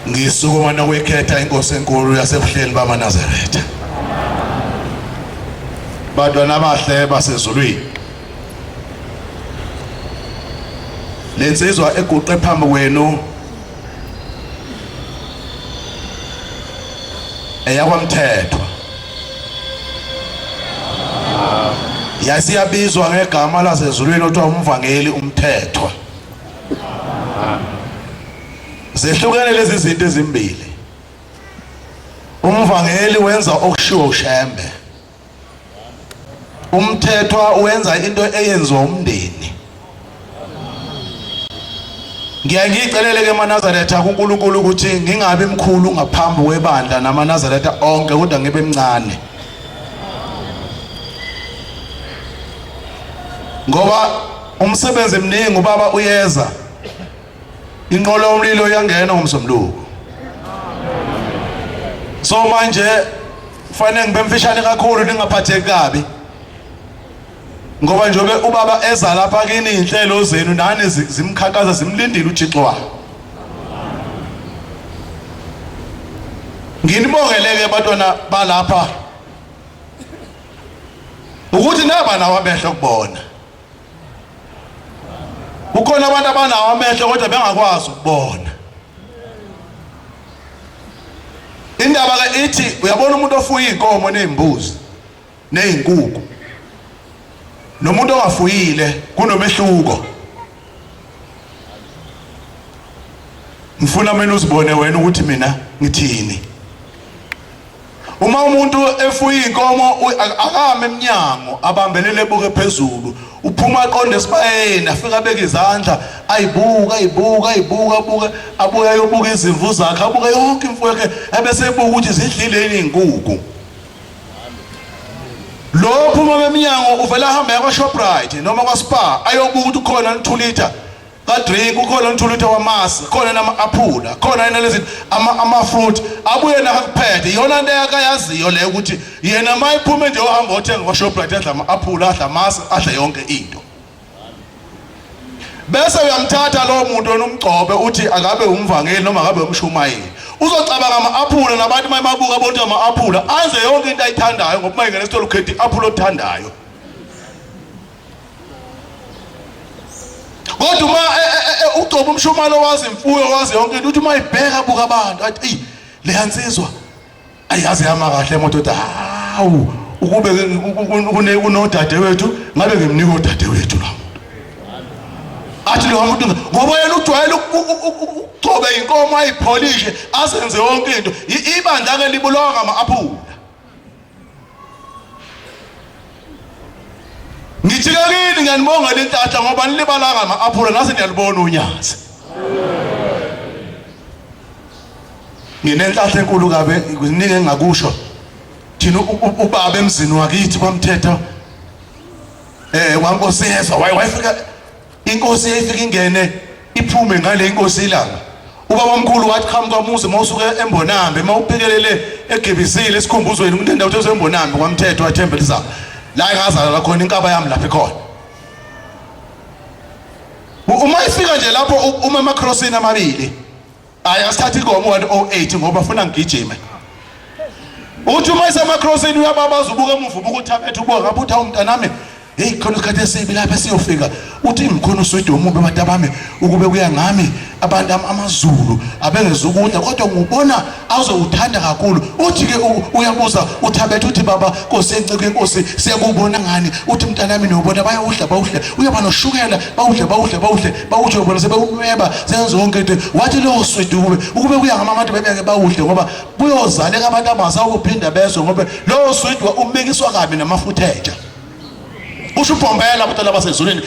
Ngisukuma nokuyikhetha inkosi enkulu yasebuhleni bamaNazaretha. Bantwana abahle basezulwini. Lensizwa eguqe phambi kwenu eyakwamthethwa yasiyabizwa ngegama lasezulwini othiwa umvangeli umthethwa. Zehlukene lezi zinto ezimbili. Umvangeli wenza okushiwo uShembe. Umthethwa wenza into eyenziwa umndeni. Ngiyaye ngiyicelele ke emaNazaretha kuNkulunkulu ukuthi ngingabi mkhulu ngaphambi kwebandla namaNazaretha onke kodwa ngibe mncane. Ngoba umsebenzi mningi ubaba uyeza. Inqola yomlilo iyangena ngomsombuluko. So manje kufanele ngibe mfishane kakhulu ningaphatheki kabi. Ngoba njengoba ubaba eza lapha kini inhlelo zenu nani zimkhankaza zimlindile uThixo wakhe. Nginibongele ke bantwana balapha ukuthi naba nawo amehlo okubona. Kukhona abantu abanawo amehlo kodwa bengakwazi ukubona. Indaba ke ithi uyabona umuntu ofuya inkomo nezimbuzi nezinkukhu nomuntu ongafuyile kunomehluko. Ngifuna mina uzibone wena ukuthi mina ngithini. Uma umuntu efuya inkomo akame emnyango abambelele ebuke phezulu uphuma aqonde esibayeni afike abeke izandla ayibuka ayibuka ayibuka abuke abuye ayobuka izimvu zakhe abuke yonke imfuyo yakhe ebese ebuka ukuthi zidlile yini izinkukhu. Lo phuma emnyango uvela ahambe yakwa-Shoprite noma kwa-Spar ayobuka ukuthi ukhona nithulitha kadrink ukhona uthulutha wamasi khona nama-aphula khona yena lezi ama-fruit abuye nakakuphethe iyona nto akayaziyo leyo ukuthi yena uma iphume nje ohamba othenga kwaShoprite adla ama-aphula adla amasi adla yonke into bese uyamthatha lowo muntu wena umgcobe uthi akabe umvangeli noma akabe umshumayeli uzocabanga ama-aphula nabantu uma emabuka bonke ama-aphula aze yonke into ayithandayo ngoba uma ingena esitolo ukhetha i-aphula othandayo. Kodwa uma e, e, e, ugcoba umshumalo wazi imfuyo wazi yonke into uthi uma ibheka buka abantu athi eyi leya nsizwa ayiyazi yama kahle emoto uthi hawu ukube kunodadewethu ngabe ngimnika udadewethu la muntu athi lo muntu ngoba yena ujwayele ukugcoba inkomo ayipholishe azenze yonke into ibandla ke libulawa ngama-aphula. Ngithi kini ngiyanibongela inhlanhla ngoba nilibalanga ama-aphula nase niyalibona unyazi. Nginenhlanhla enkulu kabi kuningi engingakusho. Thina ubaba emzini wakithi kwamthetho wankosi yezwa wayefika Inkosi yayifika ingene iphume ngale inkosi ilanga. Ubaba omkhulu wathi qhamuka umuzi mawusuke eMbonambi mawuphikelele eGibisile esikhumbuzweni kunendawo kuthiwa eMbonambi kwaMthetho wathemba elizayo. La engazalwa khona inkaba yami lapha ikhona. Uma ifika nje lapho uma emacrossini amabili Hayi asithathe inkomo 108 ngoba funa ngigijime. Uthi uma isemacrossini uyababaza ubuka emuva ubuka uthabethe ubuka ngapha uthi awu mntanami heyi khona isikhathi esibi lapha esiyofika uthi mkhona uswidi omubi abantu abami ukube kuya ngami abantu amaZulu abengezukudla kodwa ngubona awuzowuthanda kakhulu uthi-ke uyabuza uthabethe uthi baba nkosi yenceku yenkosi siyakubona ngani uthi mntanami niyobona bayawudla bawudle uyaba noshukela bawudle bawudle bawudle bawudle bona sebewunweba senze yonke into wathi lowo swidi ukube ukube kuya ngama abantu bebeke bawudle ngoba kuyozaleka abantu abasawuphinda bezwe ngoba lowo swidi umikiswa kabi namafutheja usho ubhombela abantwana basezulwini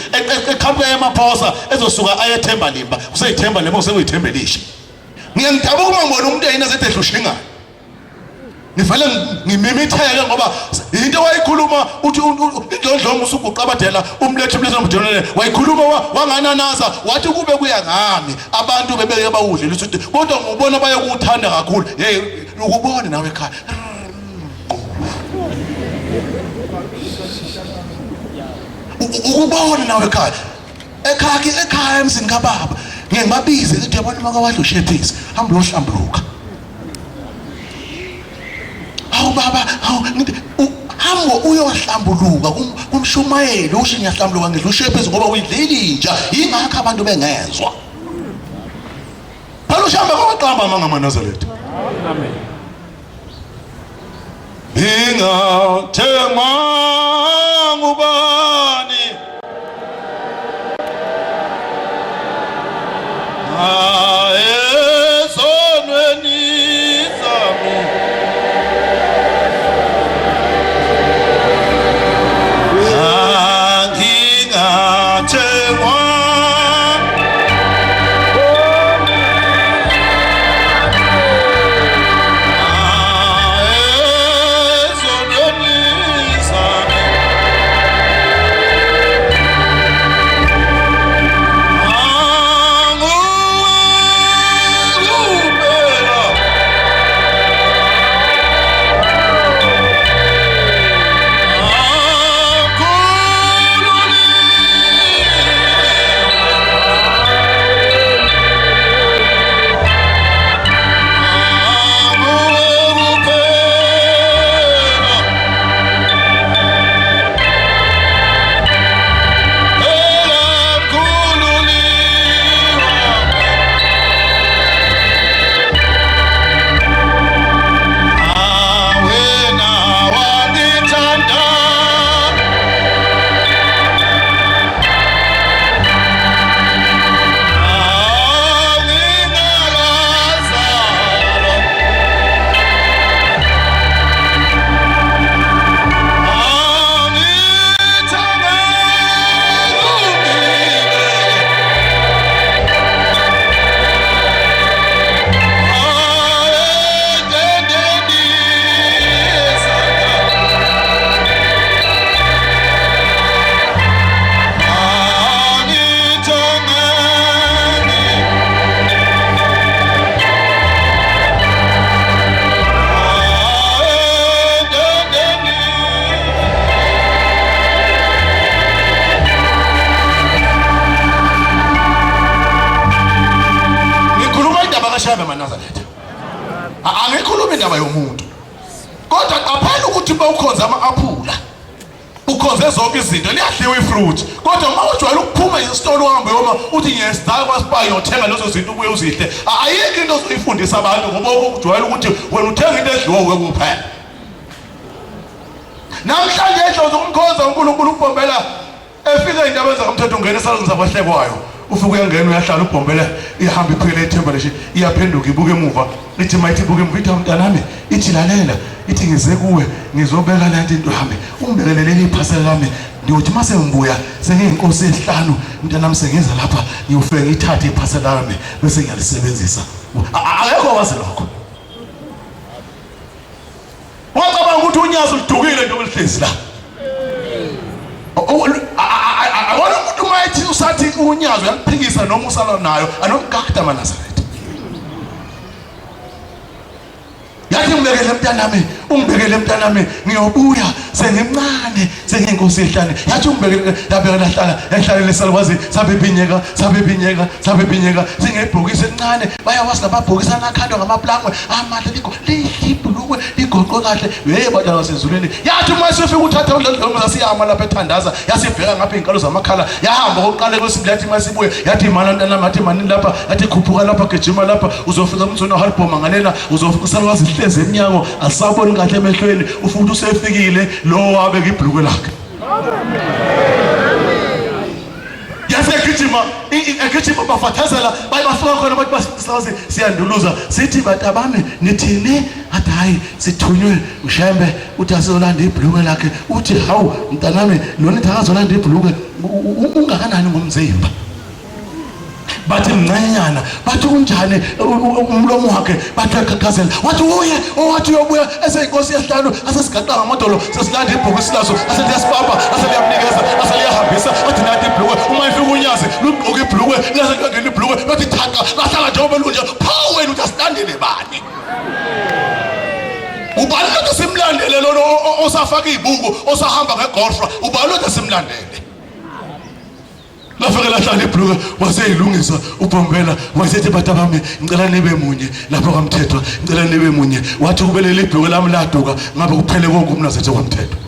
eqhamuka emaphosa ezosuka ayethemba limba kuseyithemba limba kusekuyithemba elisha. Ngiye ngidabuka uma ngibona umuntu eyina sethi ehlushingane ngivele ngimimitheke ngoba into wayikhuluma uthi indlondlomo usuguqabadela umlethe umlethe nomdonele wayikhuluma wangananaza wathi kube kuya ngami abantu bebeke bawudle luthi kodwa ngubona bayekuthanda kakhulu hey ukubone nawe ekhaya ukubone nawe ekhaya ekhaya ekhaya emzini kababa. Ngeke ngibabize ngithi yabona uma kawadla ushephisi, hamba uyohlambuluka. Hawu baba, hawu ngithi hamba uyohlambuluka kumshumayeli usho ngiyahlambuluka ngidla ushephisi ngoba uyidlile inja, yingakho abantu bengezwa. Phela ushamba kwaqamba amanga amaNazaretha. Amen. Ingathengwa ngubani? Ezonweni zami. Angingathengwa. Ngikhuluma indaba kaShembe maNazaretha. Angikhulumi indaba yomuntu. Kodwa qaphela ukuthi uma ukhonza ama-aphula ukhonze zonke izinto liyadliwa ifruit kodwa uma ujwayele ukuphuma esitolo uhambe yoma uthi ngiyesidala kwaspa ngiyothenga lezo zinto ubuye uzidle ayikho into ozoyifundisa abantu ngoba ujwayele ukuthi wena uthenga into edliwa uwe kuphela namhlanje edlozi ukumkhonza uNkulunkulu ubhombela Efika indaba ezakamthetho ungena esalweni sakwahlekwayo ufike uyangena uyahlala ubhombela ihamba iphele ithemba leshi iyaphenduka ibuka emuva ithi mayithi ibuka emuva ithi mntanami ithi lalela ithi ngize kuwe ngizobeka lento into yami ungibekelele iphasela lami ngiyothi uma sengibuya sengiyinkosi esihlanu mntanami sengiza lapha ngiyofike ngithathe iphasela lami bese ngiyalisebenzisa akekho wazi lokho Wacabanga ukuthi unyazi ulidukile nje oluhlezi la. Akona umuntu uma ethi usathi unyazi uyaliphikisa noma usala nayo anomgada amaNazaretha. Yathi ngibekele mntanami, ungibekele mntanami ngiyobuya sengimncane sengiyinkosi yehlane. Yathi ungibekele yabeka lahlala yahlala lesalukwazi sabibinyeka sabibinyeka sabibinyeka singebhokisi elincane bayawazi lamabhokisi anakhandwa ngamaplangwe amahle lihle ibhulukwe ligoqwe kahle hey bantwana basezulwini yathi uma isifika uthatha udladlongo sasiyama lapha ethandaza yasibheka ngapha iy'nkalo zamakhala yahamba okokuqala kwesibili yathi uma isibuye yathi mana mntanami yathi manini lapha yathi khuphuka lapha gijima lapha uzofika umthweni wahalibhoma ngalena uzofika usalukazi hlezi emnyango asaboni kahle emehlweni ufuna ukuthi usefikile lowo wabeka ibhulukwe lakhe yasegijima egijima bafathazela baye bafika khona bathi basisazi siyanduluza sithi batabami nithini athi hayi sithunywe ushembe uthi asizolanda ibhulukwe lakhe uthi hawu mntanami lona ithi akazolanda ibhulukwe ungakanani ngomzimba bathi mncanyana bathi unjani umlomo wakhe bathi uyaqhaqhazela wathi uye owathi uyobuya eseyinkosi yesihlanu asesigaqa ngamadolo sesilanda ibhokisi laso aseliyasibamba aseliyamnikeza aseliyahambisa wathi nanti ibhlukwe uma ifika unyazi lugqoka ibhlukwe lase liyangena ibhlukwe lwathi thaqa lahlala njengoba lunje phawu wena uthi asilandele bani ubani lothe simlandele lona osafaka iy'buko osahamba ngegolfa ubani lothe simlandele. Lafike lahlala ibhuluka waseyilungisa uBhombela wasethi bantu bami ngicela nibe munye lapho kwaMthethwa ngicela nibe munye wathi kube leli bhuluka lami laduka ngabe kuphele konke umnazethe kwaMthethwa.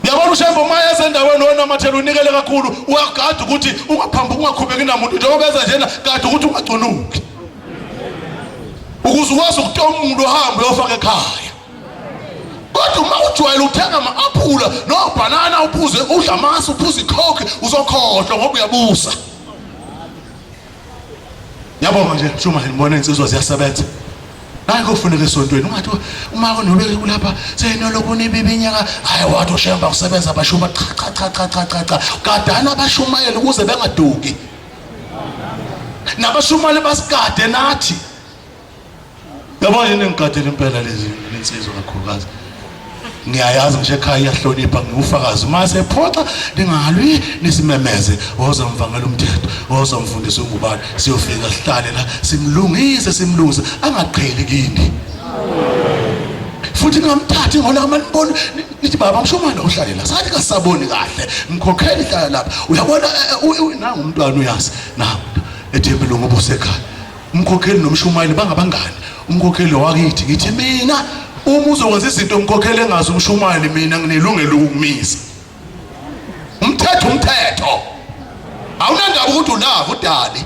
Yabona uShembe uma esendaweni wonamathela unikele kakhulu uyagada ukuthi ungaphambi ungakhubeki namuntu njengoba eza njena kade ukuthi ungacunuki ukuze ukwazi ukutomula uhambe uyofaka ekhaya. Kodwa uma ujwayele ukuthenga ama-aphula nobhanana uphuze udla amasi uphuze ikhokhi uzokhohlwa ngoba uyabusa. Ngiyabonga nje Mshumayeli ngibona insizwa ziyasebenza. Hayi kufuneka esontweni ungathi uma kunobeke kulapha seyinoloku nibibinyaka hayi wathi ushemba kusebenza abashuma cha cha cha cha cha cha cha kadana abashumayeli ukuze bengaduki nabashumayeli basikade nathi Yabona yini engigadela impela lezi insizwa kakhulukazi. Ngiyayazi ngisho ekhaya iyahlonipha ngiwufakazi uma sephoxa ningalwi nisimemeze woza mvangela umthetho woza mfundisi ungubani siyofika sihlale la simlungise simlungise angaqheli kini futhi ningamthathi ngola manibona nithi baba mshumane uhlale la sathi kasaboni kahle mkhokheli hlala lapha uyabona eh, eh, nangu umntwana uyazi nangu ethempelini ngoba usekhaya Umkhokheli nomshumayeli bangabangani. Umkhokheli wakithi ngithi mina uma uzokwenza izinto umkhokheli engazi umshumayeli mina nginelungelo lokukumisa. Umthetho umthetho. Awunandaba ukuthi ulava udali.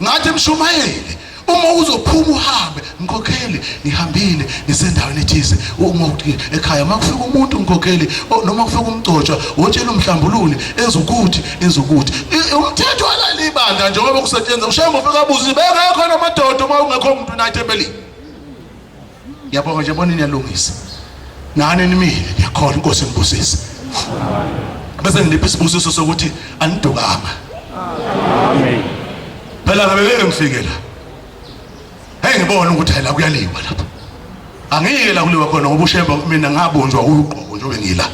Ngathi mshumayeli uma uzophuma uhambe mkhokheli ngihambile ngisendaweni ethize uma ekhaya uma kufika umuntu mkhokheli noma kufika umgcotshwa wotshela umhlambululi enza ukuthi enza ukuthi umthetho walali ibandla njengoba kusetshenzwa ushembe ufika abuze bengekho namadoda uma ungekho umuntu nathi empeleni ngiyabonga nje bona niyalungisa nani nimile ngiyakholwa inkosi ngibusise bese ngilipha isibusiso sokuthi anidukanga amen phela ngabe ngeke ngifike la hey ngibona ukuthi hayi la kuyaliwa lapha angiyike la kuliwa khona ngoba ushemba mina ngabunjwa uqobo njengoba ngila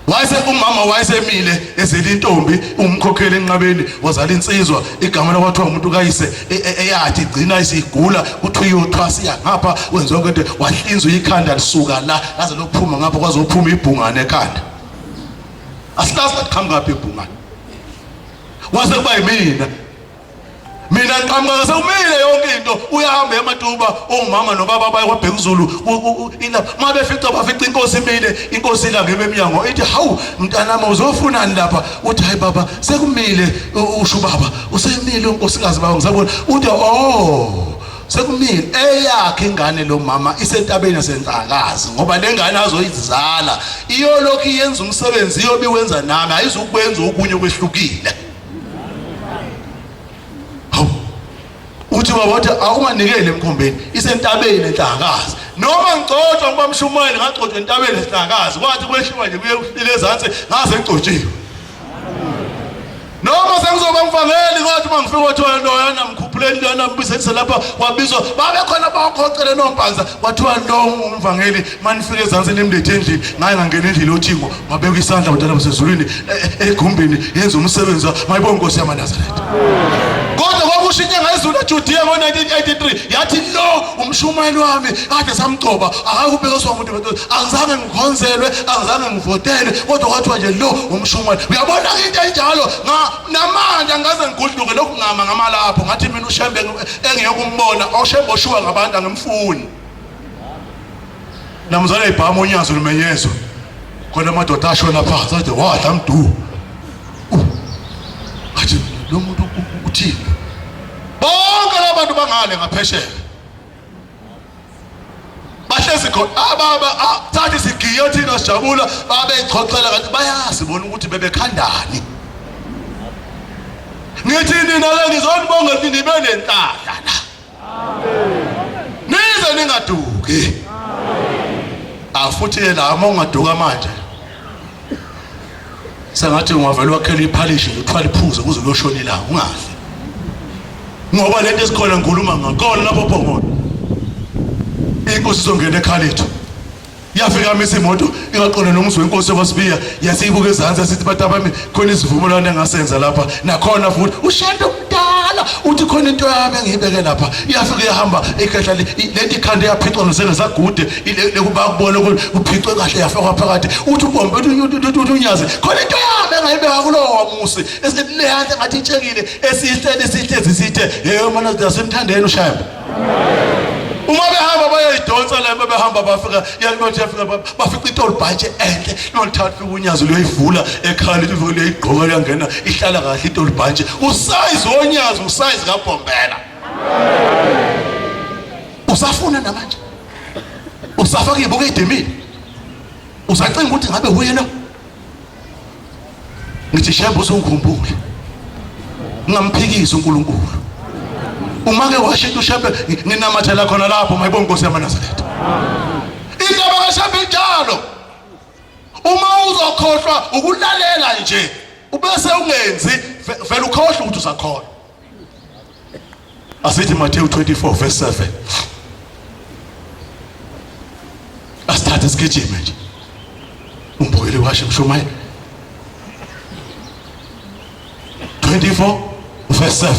Wayese umama wayesemile ezela intombi umkhokheli enqabeni wazala insizwa igama lakwathiwa umuntu kayise e, e, eyathi igcina isigula kuthiwa iyothwasiya ngapha wenziwa into wahlinzwa ikhanda lisuka la laze lokuphuma ngapha kwazophuma ibhungane ekhanda asilazi laqhamuka phi ibhungane wase kuba yimina mina ngiqhamuka sekumile yonke into uyahamba ematuba ongumama nobaba baye kwabheka uzulu ila uma befica bafica inkosi imile inkosi ilangebe emnyango ithi hawu mntanami uzofunani lapha uthi hayi baba sekumile usho ubaba usemile unkosikazi baba ngisabona uthi oh sekumile eyakhe ingane lo mama isentabeni yasenhlakazi ngoba le ngane azoyizala iyolokhu iyenza umsebenzi iyobe iwenza nami ayizukwenza okunye okwehlukile Hawu. Uthi baba wathi awunganikeli emkhombeni isentabeni enhlangakazi. Noma ngigcotshwa ngoba mshumayeli ngagcotshwa entabeni enhlangakazi kwathi kwehliwa nje kuye kuhlile ezansi ngaze ngigcotshiwe. Noma sengizoba mvangeli kwathi uma ngifika kwathiwa loyana mkhuphuleni loyana mbiselise lapha wabizwa babe khona bakhocele nompanza kwathiwa lo umvangeli manifike ezansi nimlethe endlini ngaye ngangena endlini yothingo Wabeka isandla bantwana basezulwini e, e, egumbini yenza umsebenzi mayibonge inkosi yamaNazaretha. Kodwa kwakusho inyanga yezulu eJudiya ngo-1983 yathi lo umshumayeli wami kade samgcoba akakubekiswa umuntu angizange ngikhonzelwe angizange ngivotelwe kodwa kwathiwa nje lo umshumayeli uyabona into enjalo namanje angaze ngigudluke lokhu ngama ngamalapho ngathi mina ushembe engiyokumbona oshembe oshuwa ngabantu angimfuni Namzala ibhamu unyazi lumenyezwa. Khona amadoda ashona phansi athi wadla mdu. Athi lo muntu uthini? Bonke labantu bangale ngaphesheya. Bahlezi khona ababa thatha isigiyo thina sijabula babeyixoxela kanti bayazi bona ukuthi bebekhandani. Ngithi nina ke ngizonibonga ukuthi nibe nenhlanhla la. Nize ningaduki. Afuthi yena uma ungaduka manje. Sengathi ungavela wakhela iphalishi nje uthwala iphuzo kuze kuyoshona ilanga ungafi. Ngoba lento esikhona ngikhuluma ngakhona lapho phongolo. Inkosi izongena ekhalethu. Yafika misa imoto ingaqonda nomuzi wenkosi yakwaSibiya yasiyibuka ezansi yasithi batabami khona isivumelwano engasenza lapha nakhona futhi ushende umdala. Bhombela uthi khona into yami engiyibeke lapha iyafika iyahamba ikhehla lento ikhanda iyaphicwa ngisengesagude lekuba kubona ukuthi kuphicwe kahle yafakwa phakathi uthi uBhombela uthi unyazi khona into yami engayibeka kulowo musi esileyanto engathi itshekile esihlele sihlezi sithe yebo mana simthandeni ushembe uma behamba bayayidonsa la behamba bafika yakuthi yafika bafica intolibhantshi enhle lolithatha unyazi luyoyivula ekhala lithi luyayigqoka luyangena ihlala kahle intolibhantshi usize wonyazi usize kabhombela usafuna namanje usafaka ibuka idimile usacinga ukuthi ngabe wuye lo ngithi shembe uzongikhumbula ngingamphikisi uNkulunkulu uma ke washo into ushembe nginamathela khona lapho mayibonga inkosi yamaNazaretha indaba kaShembe injalo uma uzokhohlwa ukulalela nje ubese ungenzi vele ukhohlwe ukuthi usakholwa Asithi Matthew 24 verse 7. Asithathe sigijime nje. Umbukeli washo mshumayeli. 24 verse 7.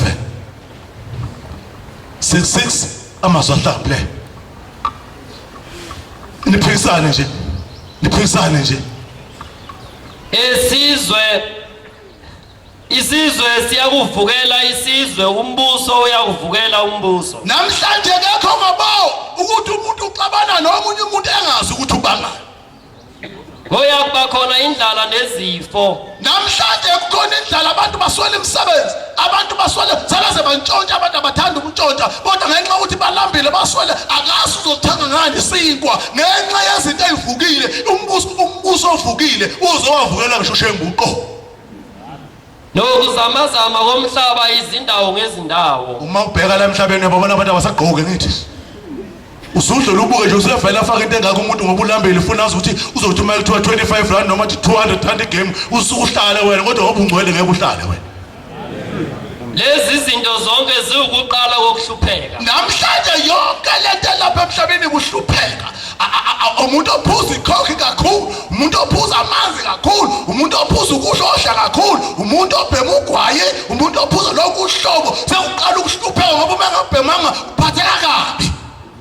66 amazwi ahlambule. Niphikisane nje. Niphikisane nje. Esizwe Isizwe siyakuvukela isizwe, umbuso uyakuvukela umbuso. Namhlanje kekho ngabo ukuthi umuntu uxabana nomunye umuntu engazi ukuthi ubangani. Kuyakuba khona indlala nezifo. Namhlanje kukhona indlala abantu baswele imisebenzi, abantu baswele sebeze bantshontsha abantu abathanda ukuntshontsha kodwa ngenxa yokuthi balambile baswele akazi uzothenga ngani isinkwa ngenxa yezinto ezivukile umbuso umbuso ovukile uzowavukela ngisho ushenguqo. Nokuzamazama komhlaba izindawo ngezindawo. Uma ubheka la emhlabeni uyababona abantu abasagqoke ngithi. Usudlula ubuke nje usevele afaka into engaka umuntu ngoba ulambile ufuna azi ukuthi uzothi uma kuthiwa 25 rand noma 200 rand igame usuke uhlale wena kodwa ngoba ungcwele ngeke uhlale wena. Lezi zinto zonke ziwukuqala kokuhlupheka. Namhlanje yonke lento lapha emhlabeni kuhlupheka. Umuntu ophuza ikhokhi kakhulu, umuntu ophuza amanzi kakhulu, umuntu ophuza ukuhlosha kakhulu, umuntu obhema ugwayi, umuntu ophuza lokhu uhlobo sekuqala ukuhlupheka ngoba uma engabhemanga uphatheka kabi.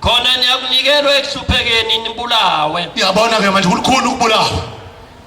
Khona niyakunikelwa ekuhluphekeni nibulawe. Uyabona ke manje kulukhuni ukubulawa.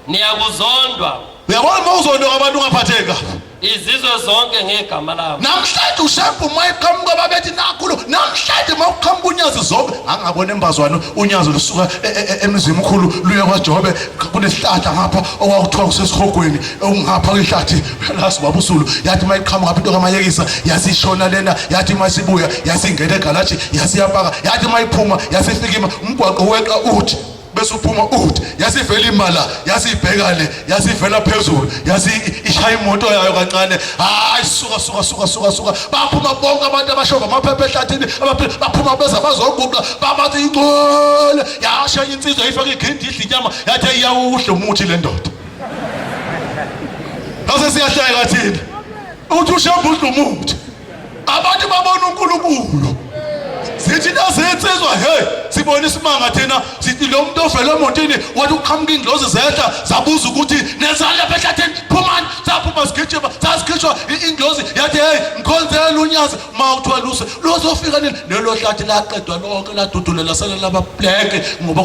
Niyakuzondwa. Uyabona uma uzondwa abantu ungaphatheka. Izizwe zonke ngegama lami. Namhlanje ushempu uma eqhamuka babethi nakhulu namhlanje uma uqhamuka unyazi zonke angabona embazwane unyazi lusuka e, e, e, emzini omkhulu luya kwaJobe kunesihlahla ngapha okwakuthiwa kusesihogweni okungapha kwihlathi lazi baba uSulu yathi uma iqhamuka ngapha into kamayekisa yasishona lena yathi uma isibuya yasingena egalaji yasiyapaka yathi uma iphuma yasifikima umgwaqo weqa uthi bese uphuma uthi yasivela imala yasibheka le yasivela phezulu yasi ishaya imoto yayo kancane hayi suka suka suka suka suka baphuma bonke abantu abashova amaphepha ehlathini baphuma beza bazoguqa babathi ingcwele yasha insizwa ifake ikhindi idla inyama yathi iyawudla umuthi le ndoda ngase siyahleka thina uthi ushamba udla umuthi abantu babona uNkulunkulu sithi nazinsizwa hey sibona isimanga thina sithi lo muntu ovele emotini wathi uqhamuka ingilozi zehla zabuza ukuthi nenzani lapha ehlathini phumani saphuma sigijima sasikhishwa ingilozi yathi hey ngikhonzela unyazi uma uthiwa luse luzofika nini lelo hlathi laqedwa lonke ladudule lasala laba black ngoba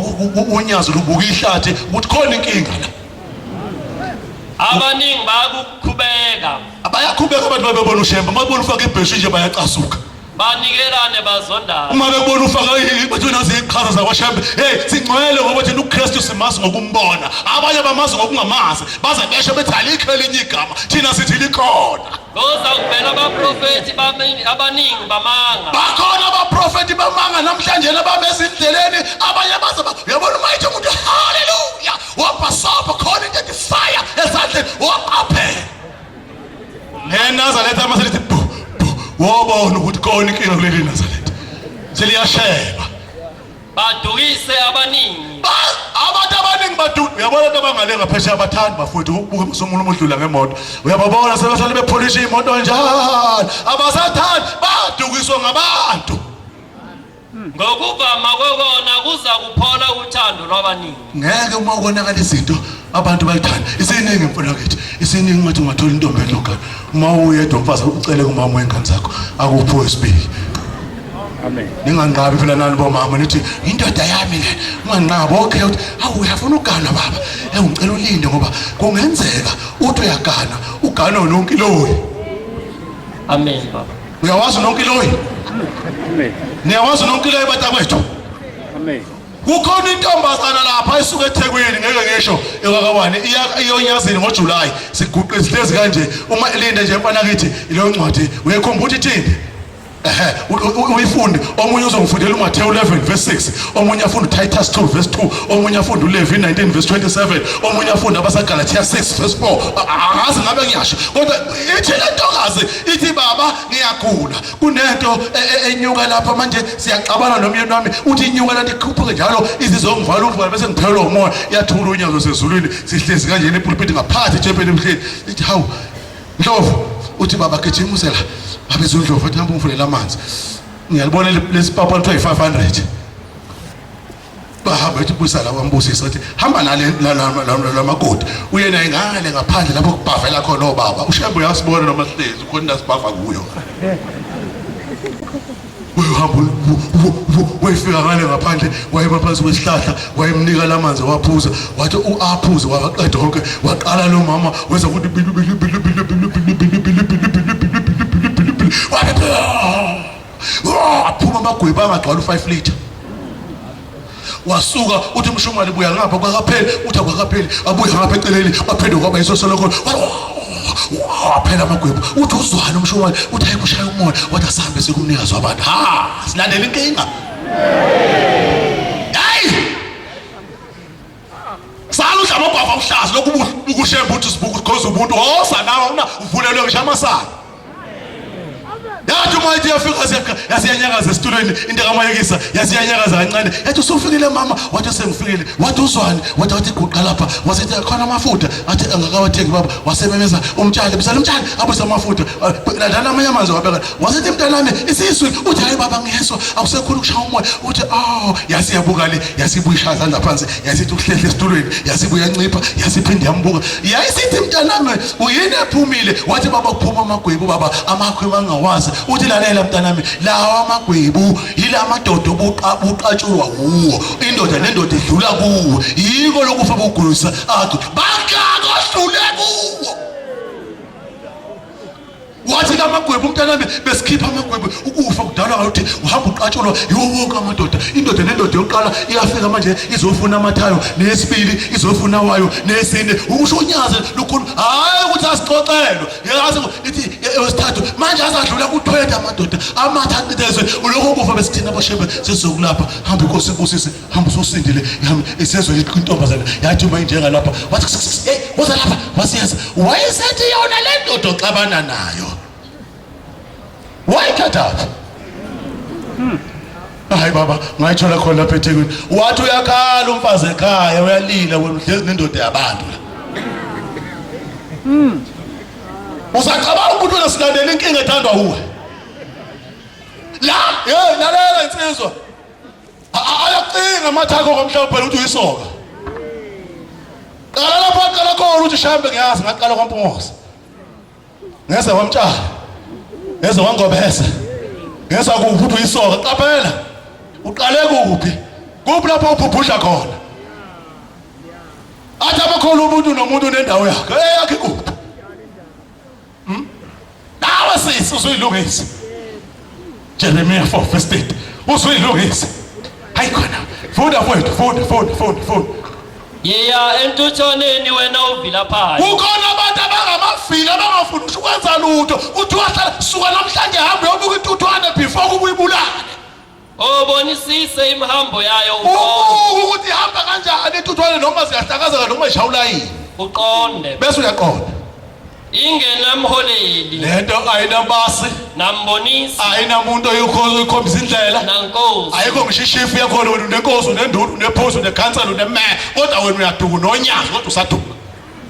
unyazi lubuka ihlathi ukuthi khona inkinga la Abaningi bayakukhubeka. Abayakhubeka abantu babebona uShembe, uma bebona ufaka ibheshu nje bayacasuka. Banikelane bazondane. Uma bebona ufaka bathi nazi iqhaza zakwaShembe, hey singcwele ngoba thina uKristu simazi ngokumbona. Abanye bamazi ngokungamazi, baze besho bethi alikho elinye igama, thina sithi likhona. Kuza kuvela abaprofethi abaningi bamanga. Bakhona abaprofethi bamanga namhlanje nabamezindleleni abanye baze uyabona uma ithi umuntu haleluya wabhasobha khona into ethi fire ezandleni waqaphela. NeNazaretha mase lithi bu bu wobona ukuthi khona inkinga kuleli Nazaretha. Seliyasheba. Badukise abaningi. Abantu abaningi badu uyabona abantu abangale ngaphesheya abathandi bafowethu ukubuka umuntu uma udlula ngemoto. Uyababona sebehlale bepholisha imoto njalo. Abasathandi badukiswa ngabantu. Ngokuvama kokona kuza kuphola uthando lwabaningi. Ngeke uma ukonakala izinto abantu bayithanda. Isiningi imfundo kithi. Isiningi ngathi ungathola intombi elogana. Uma uyedwa umfazi ucele kumama wengane zakho akuphi wesibili. Amen. Ninganqabi phela nani bomama nithi indoda yami le. Unganqabi okay uthi awu uyafuna ugana baba. Eh ngicela ulinde ngoba kungenzeka uthi uyagana ugana nonkiloyi. Amen baba. Uyawazi nonkiloyi? Amen. Niyawazi nonkiloyi batakwethu? Amen. Kukhona intombazana lapha esuka eThekwini ngeke ngisho ekwakabani iya iyonyazini ngoJuly siguqe sihlezi kanje uma elinde nje mfana kithi leyo ncwadi uyayikhumbula ukuthi ithini ehe uyifunde omunye uzongifundela uMathewu 11 verse 6 omunye afunde uTitus 2 verse 2 omunye afunde uLevi 19 verse 27 omunye afunde abaseGalatia 6 verse 4 angazi ngabe ngiyasho kodwa ithi le ntokazi ithi baba ngiyagula kunento e, e, enyuka lapha manje siyaxabana nomyeni wami uthi inyuka lanto ikhuphuke njalo izizongivala ukuvala bese ngiphelelwa umoya yathula unyazo sezulwini sihlezi kanjena epulpiti ngaphathi ejebheni emhleni ithi hawu ndlovu uthi baba gijima uze la babiza undlovu athi hamba ungivulela amanzi ngiyalibona lesipapa lithiwa yi-500 bahamba ethi busa la wambusisa wathi hamba nale lamakoti uye naye ngale ngaphandle lapho kubhavela khona obaba ushembe uyasibona noma sihlezi ukhona into asibhava kuyo uyuhamba wefika ngale ngaphandle wayema phansi kwesihlahla wayemnika lamanzi waphuza wathi uaphuze waqeda konke waqala lo mama wenza ukuthi bilu bilu bilu bilu bilu bilu bilu bilu bilu bilu bilu bilu bilu bilu bilu wabe aphuma amagwebu angagcwala u-5 litre wasuka uthi umshumane buya ngapha kwakapheli uthi akwakapheli abuye ngapha eceleni waphenduka kwaba yiso solokho waphela amagwebu uthi uzwane umshumane uthi hayi kushaya umoya wathi asihambe sikumnikazi wabantu ha silandela inkinga hayi sala udla amagwava uhlaza lokhu ukushemba uthi sibuka ukhoza umuntu woza nawe una uvulelwe ngisho amasaka yathi uma ithi yafika yasiyanyakaza esitulweni into kamayekisa yasiyanyakaza kancane yathi usufikile mama wathi sengifikile wathi uzwani wathi wathi guqa lapha wasethi khona amafutha athi angakawathengi baba wasememeza umtshali bisala umtshali abuse amafutha landana amanye amanzi wabeka wasethi mntanami isisu uthi hayi baba ngiyeswa akusekhulu kushaya umoya uthi oh yasiyabuka le yasibuya ishaya izandla phansi yasithi ukuhlehla esitulweni yasibuya ncipha yasiphinde yambuka yayisithi mntanami uyini ephumile wathi baba kuphuma amagwebu baba amakhwebu angawazi uthi lalela mntanami lawa amagwebu yila madoda obuqatshulwa wuwo indoda nendoda idlula kuwo yiko lokufa bugulisa athi bakakohlule kuwo wathi lamagwebu umntanami besikhipha amagwebu ukufa kudalwa ukuthi uhamba uqatshulwa yiwo wonke amadoda indoda nendoda yokuqala iyafika manje izofuna amathayo neyesibili izofuna wayo neyesine ukusho unyazi lukhulu hhayi ukuthi asixoxelwe yazi ithi wesithathu manje azadlula ku-20 amadoda amatha aqidezwe ulokho kufa besithina aboshembe sesizokulapha hamba inkosi ibusise hamba ususindile isezwe intombazane yathi uma injengalapha wathi hey woza lapha wasiyeza wayesethi yona le ndoda oxabana nayo wayithathaphi hayi baba ngayithola khona lapha eThekwini wathi uyakhala umfazi ekhaya uyalila wena uhlezi nendoda yabantu la usacabanga ukuthi wena silandela inkinga ethandwa uwe la hey lalela insizwa Ayacinga amathako komhlaba phela ukuthi uyisoka. Qala lapho aqala khona ukuthi shambe ngiyazi ngaqala kwaMpungose. Ngeze kwamtshala. Ngeze kwangobese. Ngeza kuphi ukuthi uyisoka qaphela. Uqale kuphi? Kuphi lapho ubhubhudla khona? Athi abakhona umuntu nomuntu nendawo yakhe. Eyakhe kuphi? Hmm? Nawe sisi usuyilungisa. Jeremiah 4 verse 30. Usuyilungisa. Hayi khona. Funda mfowethu, funda, funda, funda, funda. Yiya entuthwaneni wena uvilaphayo. Kukhona abantu abangamavila abangafuni ngisho ukwenza lutho. Kuthiwa hlala suka namhlanje hamba uyobuka intuthwane before kubuyibulale. Obonisise imihambo yayo uqonde. Ubuke ukuthi ihamba kanjani intuthwane noma ziyahlakazeka noma ishawula yini. Uqonde. Bese uyaqonda. Ingenamholeli. Lento ayinabasi. Nambonisi. Ayinamuntu oyikhombisa indlela. Nankosi. Ayikho ngisho ishifu yakhona wena unenkosi unenduna unephosi unekhansela unemeya kodwa wena uyaduka unonyazi kodwa usaduka.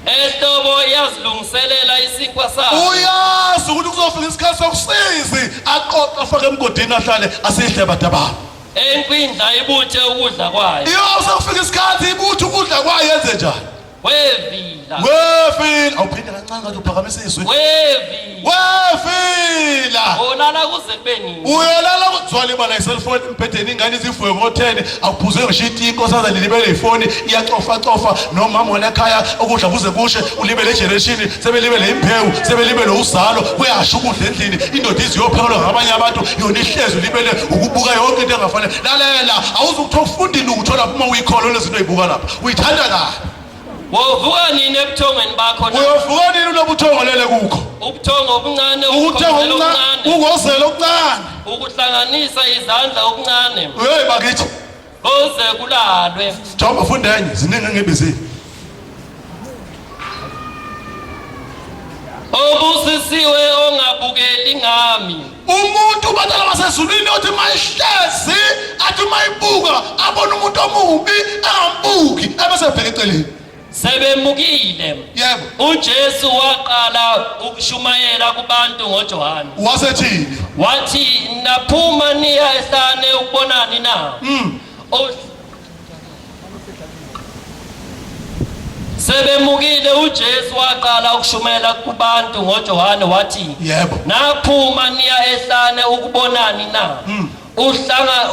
Ehlobo iyazilungiselela isinkwa sayo. Uyazi ukuthi kuzofika isikhathi sokusizi aqoqe afake emgodini ahlale asidle badababa. Enkwindla ibuthe ukudla kwayo. Iyo sekufika isikhathi ibuthe ukudla kwayo yenze njani? Wevila. Wevila. Awuphinde kancane ngathi uphakamisa izwi. Wevila. Wevila. Ulala kuze kube nini? Uyolala kuzwa libala iselfoni embhedeni ingane izivuke ngo-10 awuphuze ngisho iti inkosazane libele ifoni iyacofa cofa nomama wena ekhaya ukudla kuze kushe ulibele ejenereshini sebelibele imbewu sebelibele uzalo kuyasho ukudla endlini indoda iziyophekelwa ngabanye abantu yona ihlezi ulibele ukubuka yonke into engafanele lalela awuzukuthiwa ufundi lutho lapho uma uyikholo lezinto oyibuka lapha uyithanda kabi Wovuka nini ebuthongweni bakho na? Uyovuka nini ulobuthongo lele kukho? Ubuthongo obuncane, Ubuthongo obuncane, ukuzela okuncane. Ukuhlanganisa izandla okuncane. Hey bakithi. Kuze kulalwe. Njengoba funda enye ziningi engibizile. Obusisiwe ongabukeli ngami. Umuntu badala basezulwini othi mayihlezi athi mayibuka abone umuntu omubi angambuki ebese ebheka eceleni. Sebemukile. Yebo. UJesu waqala ukushumayela kubantu ngoJohane. Wasethini? Wathi naphuma niya ehlane ukubonani na? Sebemukile uJesu waqala ukushumayela kubantu ngoJohane wathi Yebo. Naphuma niya ehlane ukubonani na? Uhlanga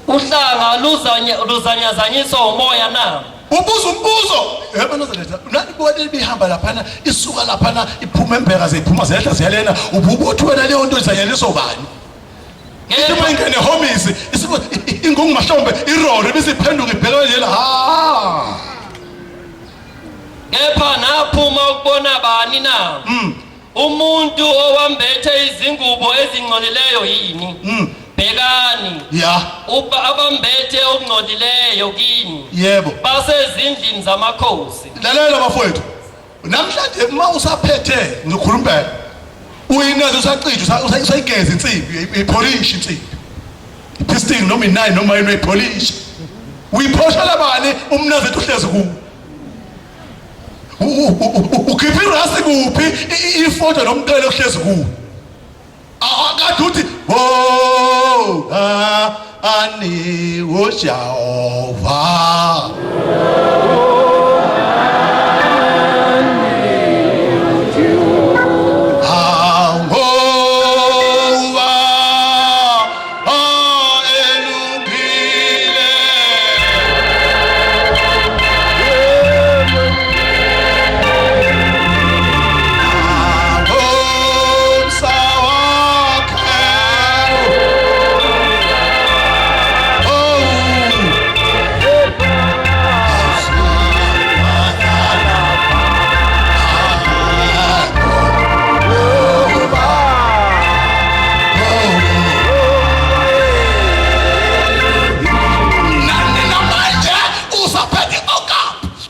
uhlanga luzanya luzanyazanyiswa umoya na? Ubuza umbuzo. Yebo Nazaretha, nani bona ibihamba laphana isuka laphana iphuma embeka zephuma zehla ziyalena ububuthi wena leyo nto izanyaliswa ubani? Ithi uma ingene ehhovisi ingungu mahlombe irore bese iphenduka ibheka nje la. Ha. Kepha naphuma ukubona bani na? Umuntu owambethe izingubo ezingcolileyo yini? Bhekani. Ya. Uba abambethe okungcolileyo kini. Yebo. Basezindlini zamakhosi. Lalela bafowethu. Namhlanje uma usaphethe ngikhuluma impela. Uyinazo usacija usayigeza insimbi, ipolish insimbi. Ipisting noma i9 noma yini uyipolish. Uyiphosha labani umnazethu uhlezi kuwo. Ukhipha irasi kuphi ifoto nomqele ohlezi kuwo. Akade uthi oh ani uJehova.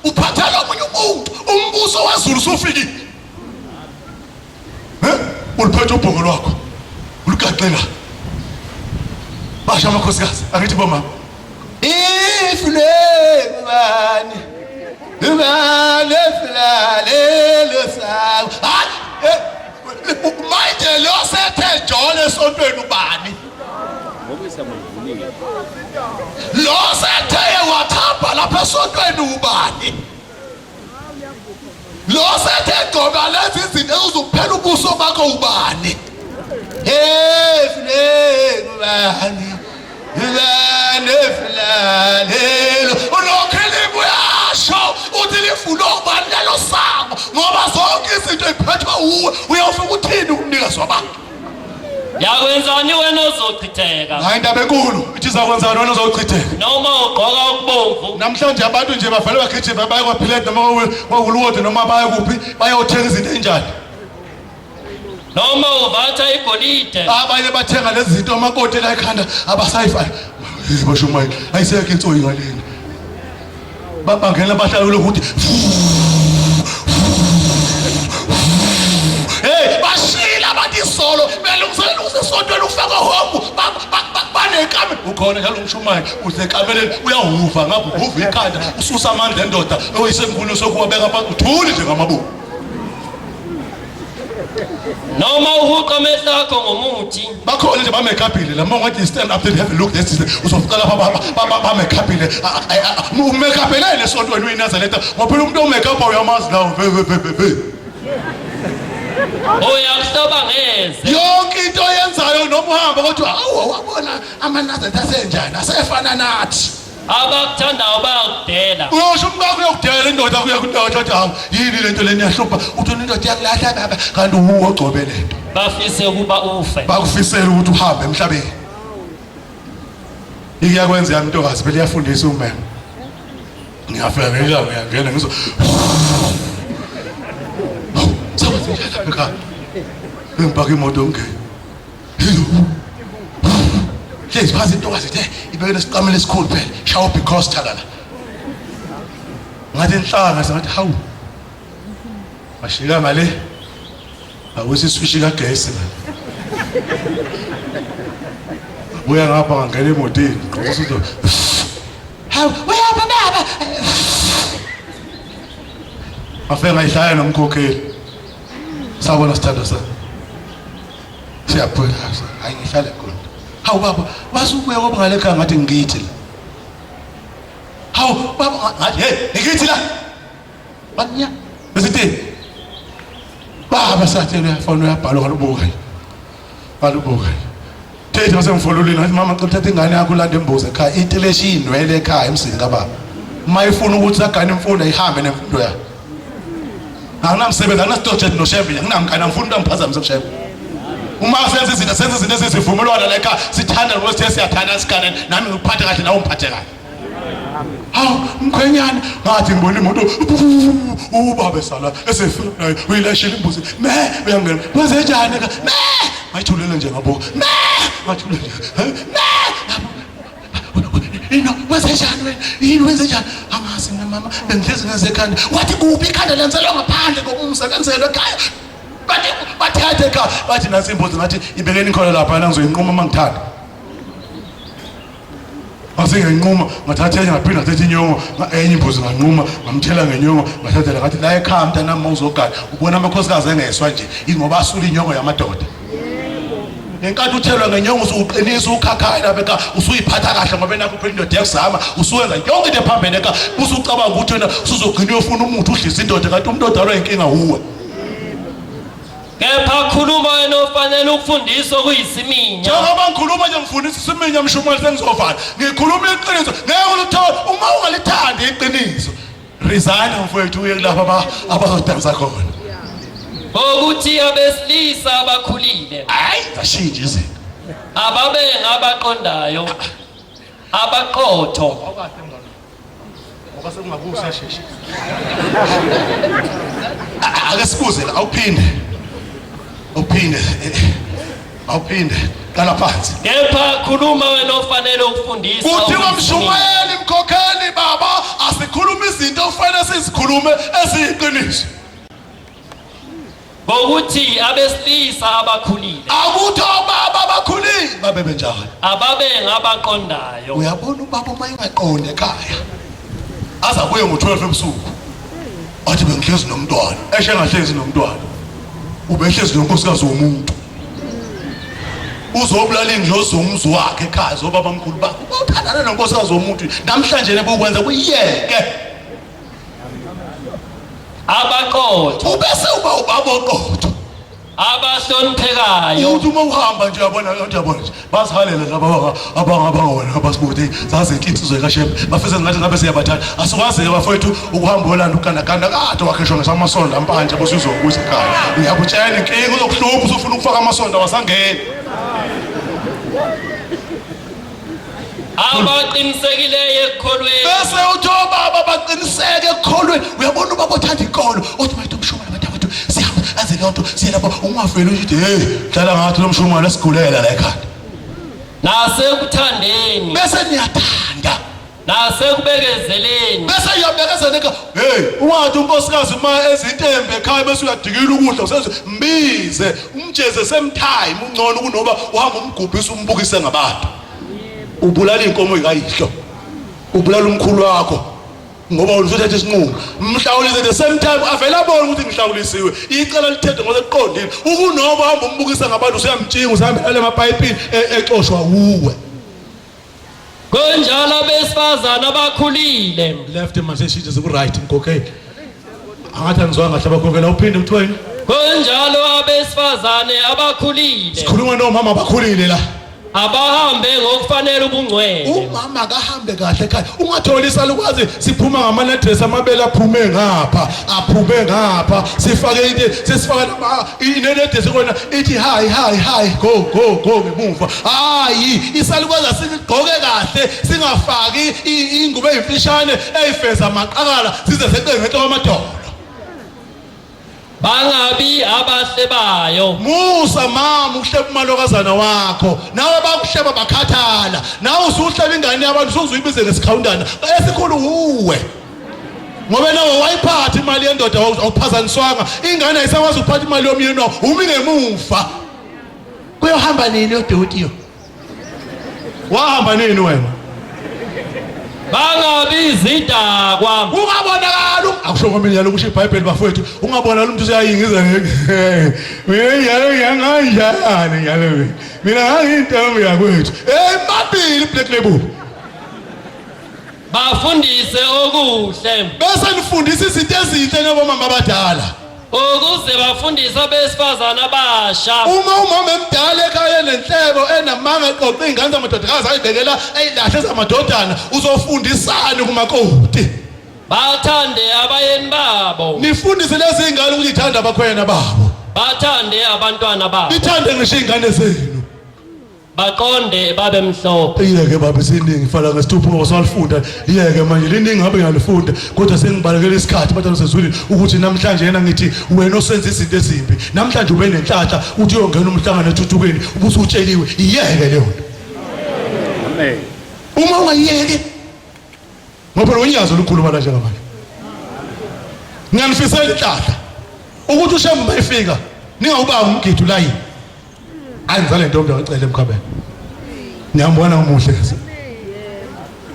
Uphathela omunye umuntu umbuso wezulu usufikile. Eh? Uliphethe ubhongo lwakho. Ulugaxela. Basha amakhosikazi, angithi bomama. Ifule ubani? Ubani eflalelo sawo. Hayi, eh, manje lo sethe jole esontweni ubani? Lo sethe wathamba lapha esontweni ubani? Lo sethe gqoka lezi izinto ezizokuphela ubuso bakho ubani? Hey, fule ubani? Ubani eflalelo? Unokhilimu uyasho uthi lifuna ubani lelo sango ngoba zonke izinto iphethwe uwe uyofika uthini kumnikazi wabantu? Yakwenzani wena ozochitheka? Hayi indaba enkulu ithi izakwenzani wena ozochitheka. Noma ugqoka okubomvu. Namhlanje abantu nje bavele bagijima baye kwaPhilet noma kwaWoolworth noma baye kuphi bayothenga izinto ezinjani. Noma uvatha igolide. Abanye bathenga lezi zinto amakoti la ekhanda abasayifaki. Basho manje ayisekho insoyi ngalena. Babangena bahlala lokuthi Hey bashila abantu isolo belungiselela ukusesontweni ufaka home banekamela ukhona njalo umshumayeli usekameleni uyahuva ngapha uhuva ikhanda ususa amandla endoda oyisemkhulu sokuwabeka phansi uthuli nje ngamabubu. Noma uhuqa amehlo akho ngomuthi. Bakhona nje bamekhabhile la mongathi stand up and have a look this is uzofica lapha bamekhabhile. Umekhabhelele esontweni uyiNazaretha ngoba phela umuntu omekhabha uyamazi lawo ve ve ve ve. Uyakuhloba ngeze. Yonke into oyenzayo noma uhamba kodwa awu wabona amaNazaretha asenjani asefana nathi. Abakuthandayo bayakudela. Uyosho umkakho uyakudela indoda kuya kundoda athi hawu yini lento leni yahlupha uthi indoda iyakulahla baba kanti uwuwe ogcobe lento. Bafise ukuba ufe. Bakufisela ukuthi uhambe emhlabeni. Ikuyakwenza yami intokazi phela iyafundisa umema. Ngiyafika ngelanga ngiyangena ngizwa. Sawenze njani lapha ekhaya? Bengipaka imoto ngingene. Hlezi phansi intokazi ithe ibeke nesiqamelo esikhulu phela shawa because thalala. Ngathi inhlanga ngathi hawu. Bashika ngale. Awusi iswishi kagesi la. Buya ngapha ngangena emotini. Gqoka usuthi Hawu uyapha baba. Afike ngayihlaya nomkhokheli. Sawubona sithandwa sami. Siyaphela hayi ngihlale khona. Hawu baba wasubuya kwaba ngale khaya ngathi ngikithi la. Hawu baba ngathi hey ngikithi la. Bathi nya. Besithi baba sathi uyafona uyabhala walubuka. Walubuka. Thethe basemfololini ngathi mama ngicela uthathe ingane yakho ulande imbuzi ekhaya itileshi inwele ekhaya emzini kababa. Uma ifuna ukuthi agane imfundo ayihambe nemfundo yakhe. Anginamsebenzi anginasitojet noshembe nginamkani angifuni umuntu angiphazamise kushembe. Uma senza izinto senza izinto ezizivumelwano la ekhaya sithanda ngoba sithe siyathanda sigane nami ngikuphathe kahle nawe ungiphathe kahle. Hawu mkhwenyana ngathi ngibona imoto ubaba esala esefika naye uyilashile imbuzi me uyangena kwenze njani ka me ngayithulela nje ngabuka me ngathulela nje me ino wenze njani wena yini wenze njani angazi mina mama bengihlezi ngenze ekhanda wathi kuphi ikhanda lenzelwa ngaphandle komusa lenzelwe ekhaya bathi bathathe ekhaya bathi nansi imbuzi ngathi ibekeni khona lapha ngizoyinquma uma ngithanda Ngase ngiyanquma ngathatha enye ngaphinda ngathatha inyongo enye imbuzi nganquma ngamthela ngenyongo ngathathela ngathi la ekhaya mntanami uma uzogana ubona amakhosikazi engeswa nje ingoba asula inyongo yamadoda ngenkathi uthelwa ngenyongo usuqinisa ukhakhayi lapha ekhaya usuyiphatha kahle ngoba nakho phela indoda iyakuzama usuwenza yonke into ephambene ekhaya usucabanga ukuthi wena usuzogcina uyofuna umuthi udlisa indoda kanti umuntu odalwa inkinga wuwe Kepha khuluma wena ofanele ukufundiswa okuyisiminya. Njengoba ngikhuluma nje ngifundisa isiminya mshumayeli sengizovala. Ngikhuluma iqiniso ngeke ulithole uma ungalithandi iqiniso. Resign mfowethu uye kulapha aba abazodansa khona. Ngokuthi abesilisa abakhulile. Hayi zashintsha izinto. Ababe ngabaqondayo. Abaqotho. Ngoba sekungakusa sheshe. Ake sibuze la awuphinde. Awuphinde. Awuphinde. Qala phansi. Kepha khuluma wena ofanele ukufundisa. Kuthiwa mshumayeli mkhokheli baba asikhuluma izinto okufanele sizikhulume eziyiqiniso. Ngokuthi abesilisa abakhulile. Akuthi obaba abakhulile babe benjalo. Ababe ngabaqondayo. Uyabona ubaba uma engaqondi ekhaya. Aze abuye ngo-12 ebusuku. Athi bengihlezi nomntwana. Eshe engahlezi nomntwana. Ubehlezi nonkosikazi womuntu. Uzobulala indlozi zomzi wakhe ekhaya zobaba mkhulu bakhe. Uthandana nonkosikazi womuntu. Namhlanje nebukwenza kuyeke. Abaqotho. Ubese uba ubaba oqotho. Abahloniphekayo. Uthi uma uhamba nje uyabona nje uyabona nje bazihalela laba abangabangona abasibuthi zazinhle insizwa kaShembe bafisa ngathi ngabe siyabathatha asikwazi ke bafowethu ukuhamba olanda ugandaganda kade wakhishwa ngesamasondo ampanje bese uzobuza ekhaya ngiyakutshela inkinga uzokuhlupha usufuna ukufaka amasondo awasangeni Abaqinisekileyo ekukholweni. Bese uthi obaba baqiniseke ekukholweni. Uyabona ubaba othanda inkolo, uthi mayithi umshumane abantu sihamba aze leyo nto siye lapho ungaveli uthi hey dlala ngathi lo mshumane esigulela la ekhanda. Nasekuthandeni. Bese niyathanda. Nasekubekezeleni. Bese uyabekezela ekhaya. Hey, ungathi unkosikazi uma ezintembe ekhaya bese uyadikila ukudla usenze mbize umjeze same time ungcono kunoba uhamba umgubhisa umbukise ngabantu. Ubulala inkomo ikayihlo. Ubulala umkhulu wakho. Ngoba wena usuthatha isinqumo. Mhlawulise the same time avele abone ukuthi ngihlawulisiwe. Icala lithethwe ngoba liqondile. Ukunoba hamba umbukisa ngabantu usuyamtshinga usahambela emapayipini exoshwa wuwe. Kunjalo abesifazane abakhulile. Left manje shintshe ziku right mkhokheli. Angathi angizwanga kahle abakhokhela uphinde kuthiwa yini? Kunjalo abesifazane abakhulile. Sikhuluma nomama abakhulile la. Abahambe ngokufanele ubungcwele. Umama akahambe kahle ekhaya. Ungatholi isalukwazi siphuma ngama-dress amabele aphume ngapha, aphume ngapha, sifake into sesifaka inenedesi kona ithi hi hi hi go go go ngemuva. Hayi, isalukwazi asigqoke kahle, singafaki ingubo ezimfishane eyifeza amaqakala size seqe ngenhla kwamadolo. Bangabi abahlebayo. Musa mama ukuhleba umalokazana wakho. Nawe bakuhleba bakhathala. Nawe usuhleba ingane yabantu usuzuyibize ngesikhawundana. Esikhulu uwe. Ngoba nawe wayiphatha imali yendoda awuphazaniswanga. Ingane ayisakwazi ukuphatha imali yomyeni wakho. Umi ngemuva. Kuyohamba nini odoti yo? Wahamba nini wena? Bangabi izidakwa. Ungabonakali akusho ngoba njalo kusho iBhayibheli bafowethu ungabonakali umuntu useyayingiza ngeke. Mina njalo ngiyanganjani njalo mina. Mina ngangiyintombi yakwethu. Hey mabili Black Label. Bafundise okuhle. Bese nifundisa izinto ezinhle nabomama abadala. Ukuze bafundise abesifazane abasha. Uma umama emdala ekhaya enenhlebo enamanga eqoqa iy'ngane zamadodakazi ayibekela eyilahle zamadodana uzofundisani kumakoti? Bathande abayeni babo. Nifundise lezi iy'ngane ukuthi ithande abakhwena babo. Bathande abantwana babo. Nithande ngisho iy'ngane zenu. Baqonde babe mhlophe. Iyeke baba isiningi fana ngesithupha ngoba salifunda. Iyeke manje liningi ngabe ngiyalifunda kodwa sengibalekela isikhathi batana sezulwini ukuthi namhlanje yena ngithi wena osenza izinto ezimbi. Namhlanje ube nenhlanhla uthi uyongena umhlangano ethuthukweni ubusutsheliwe. Iyeke leyo nto. Amen. Uma ungayiyeki ngoba phela unyazi olukhuluma la njengamanje. Ngiyanifisela inhlanhla ukuthi uShembe uma efika ningawubanga umgidi ulayini. Hayi ngizale ntombi ngicela emkhabeni. Ngiyambona umuhle.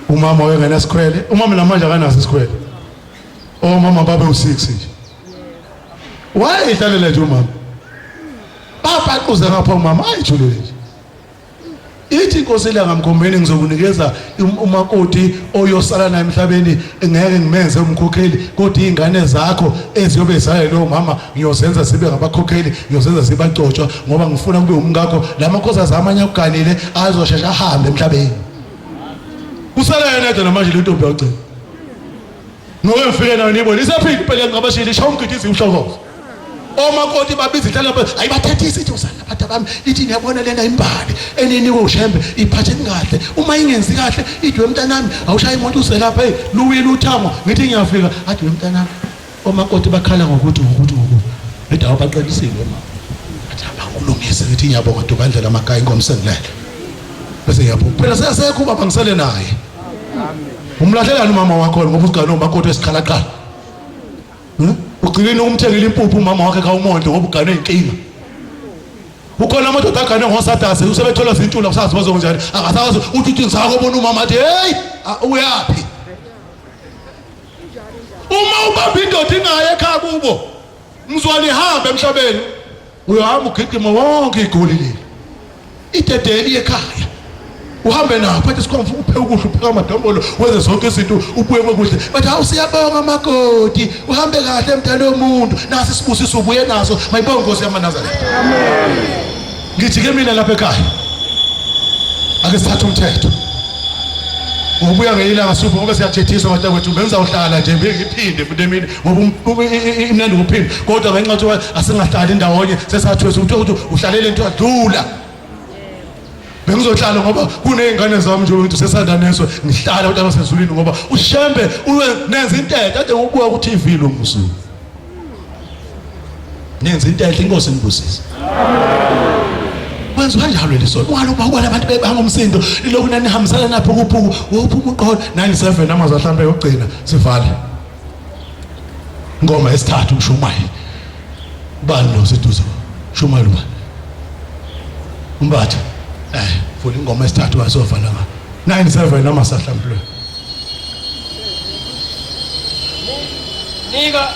Umama wayengenasikhwele, umama namanje akanaso isikhwele. Omama babe u6 nje. Wayehlalela nje umama. Bapaquze ngapha umama ayijulile nje. Ithi inkosi ilanga mkhombeni ngizokunikeza um, umakoti oyosala naye emhlabeni ngeke ngimenze umkhokheli kodwa izingane zakho eziyobe zale lo mama ngiyozenza zibe ngabakhokheli ngiyozenza zibagcotshwa ngoba ngifuna kube umkakho lamakhosi amanye akuganile azoshesha ahambe emhlabeni kusala yena yedwa namanje le ntombi yagcina Ngoke ngifike nayo niyibone isaphila impela ngabashile ishaya umgidizi uhlokozo. Omakoti babiza inhlalo ayibathethisi ithi usana abantu abami ithi niyabona lena imbali eninikwe uShembe iphathe kahle uma ingenzi kahle ithi wemntanami awushaya imoto uze lapha hey luwile uthango ngithi ngiyafika athi wemntanami omakoti bakhala ngokuthi ngokuthi ngokuthi ngithi awubaqelisile mama athi abakulungise ngithi ngiyabonga Dubandlela amagaya inkomo sengilele bese ngiyaphuma phela seyasekho ubaba ngisele naye umlahlelani umama wakho ngoba usigane umakoti wesiqhalaqhala hmm? ugcineni ukumthengela impuphu umama wakhe khawumondle ngoba ugane inkinga ukhona amadoda agane ngosadasi usebethola zintula kusazi bazonjani akasazi uthi uthi ngisakobona umama athi hey uyaphi uma ubamba indoda ingaye ekhaya kubo mzwani hamba emhlabeni uyohamba ugijima wonke igoli leli idedeli ekhaya uhambe nawo phethe isikhomfu uphe ukudla upheka amadombolo wenze zonke izinto ubuye kwekuhle bathi hawu siyabonga makoti uhambe kahle mntana womuntu nasi isibusiso ubuye naso mayibonge inkosi yamanazaretha amen ngithi ke mina lapha ekhaya ake sithathe umthetho ngobuya ngeilanga supho ngoba siyathethiswa bantakwethu bengizawuhlala nje ngiphinde futhi emini ngoba um, imnandi ukuphinda kodwa ngenxa yokuthi asingahlali ndawonye sesathwesa ukuthi ukuthi uhlalele into adlula bengizohlala ngoba kuney'ngane zami nje ukuthi usesandaneswe ngihlala ukuthi abasezulwini ngoba ushembe uwe nenza into enhle ade ngokubuka ku-tv lo mzulu nenza into enhle inkosi inibusise kwenziwa kanjalo leli sonto ungaloku ubona abantu bebanga umsindo lilokhu nanihambisana naphukuphuku wophuma uqolo 97 amazwi mhlawumbe yokugcina sivale ngoma yesithathu umshumayeli ubani lo seduze shumayeli ubani umbatha eh vula ingoma yesithathu wasovala nga 97 noma sahlambulwe Nika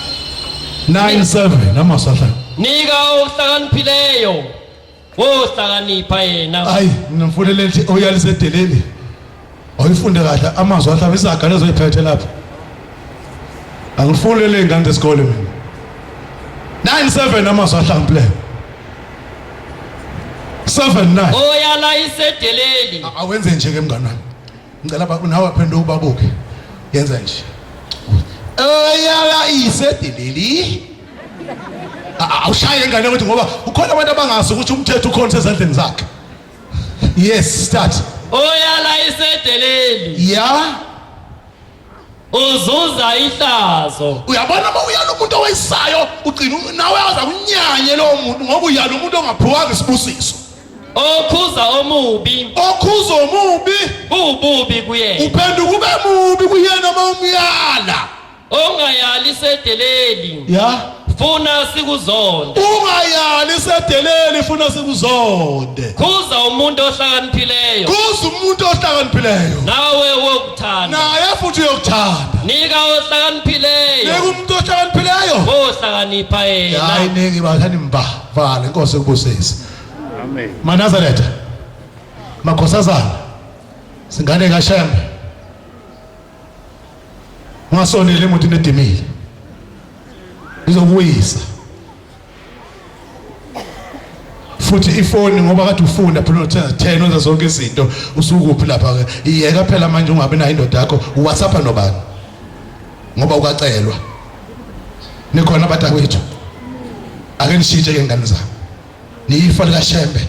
9 7 namasahla. Nika ohlakaniphileyo wohlakanipha yena. Hayi ngimfuna lethi oyalisedeleli. Awuyifunde kahle amazwi ahlaba izaga lezo iphethe lapha. Angifuni le ngane zesikole mina. 9 7 amazwi ahlambileyo. 7 9. Oyala isedeleli. Awenze nje ke mngani wami. Ngicela nawe phenduka ubabuke. Yenza nje. Oyala isedeleli. Awushaye ingane ukuthi ngoba ukhona abantu abangazi ukuthi umthetho ukhona sezandleni zakhe. Yes, start. Oyala isedeleli. Yeah. Uzuza ihlazo. Uyabona uma uyala umuntu oweyisayo ugcina nawe aza kunyanye lowo muntu ngoba uyala umuntu ongaphiwanga isibusiso. Okhuza omubi. Okhuza omubi. Kuwububi kuyena. Uphenduka ube mubi kuyena uma umyala. Ongayali isedeleli. Ya. Funa sikuzonde. Ungayali isedeleli funa sikuzonde. Khuza umuntu ohlakaniphileyo. Khuza umuntu ohlakaniphileyo. Nawe wokuthanda. Naye futhi uyokuthanda. Nika ohlakaniphileyo. Nika umuntu ohlakaniphileyo. Wohlakanipha yena. Hayi niki bathani mba. Vala inkosi ikubusise. Amen. Manazaretha. Makhosazana. Singane kaShembe. Ungasondeli emotweni edimile. Izokuwisa. Futhi ifoni ngoba kade ufunda phela uthenga 10 wenza zonke izinto usukuphi lapha ke iyeka phela manje ungabi nayo indoda yakho uWhatsApp nobani ngoba ukacelwa nikhona abadakwethu ake nishintshe ke ngane zami Niyifa likaShembe.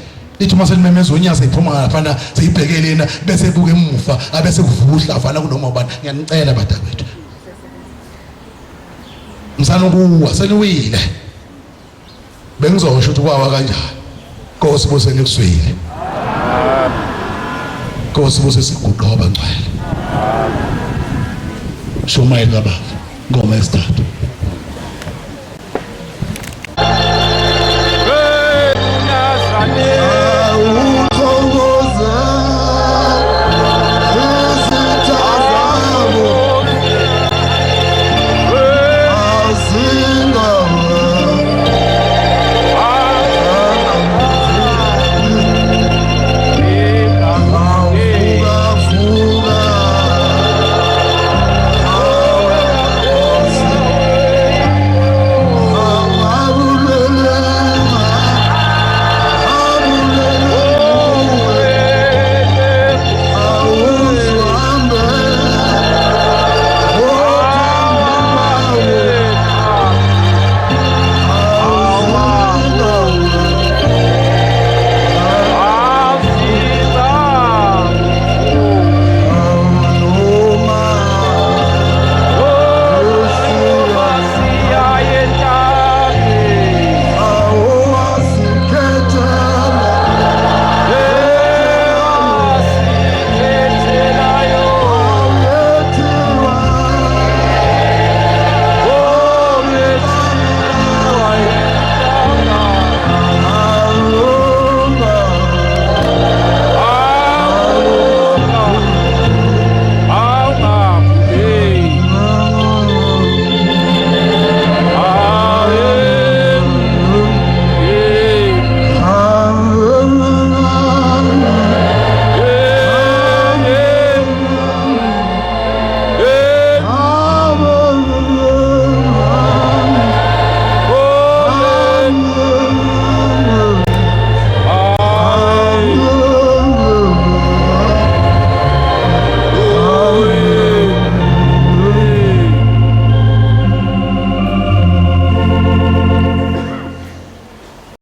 Lithi uma selimemeza unyazi iphuma ngalaphana seyibheke lena bese ebuka emuva abese kuvuka uhlavana kunoma ubani. Ngiyanicela badakwethu. Msana ukuwa seniwile. Bengizosho ukuthi kwawa kanjani. Nkosi buse ngikuzwile. Nkosi buse siguqa abangcwele. Shumayela baba. Ngoma yesithathu.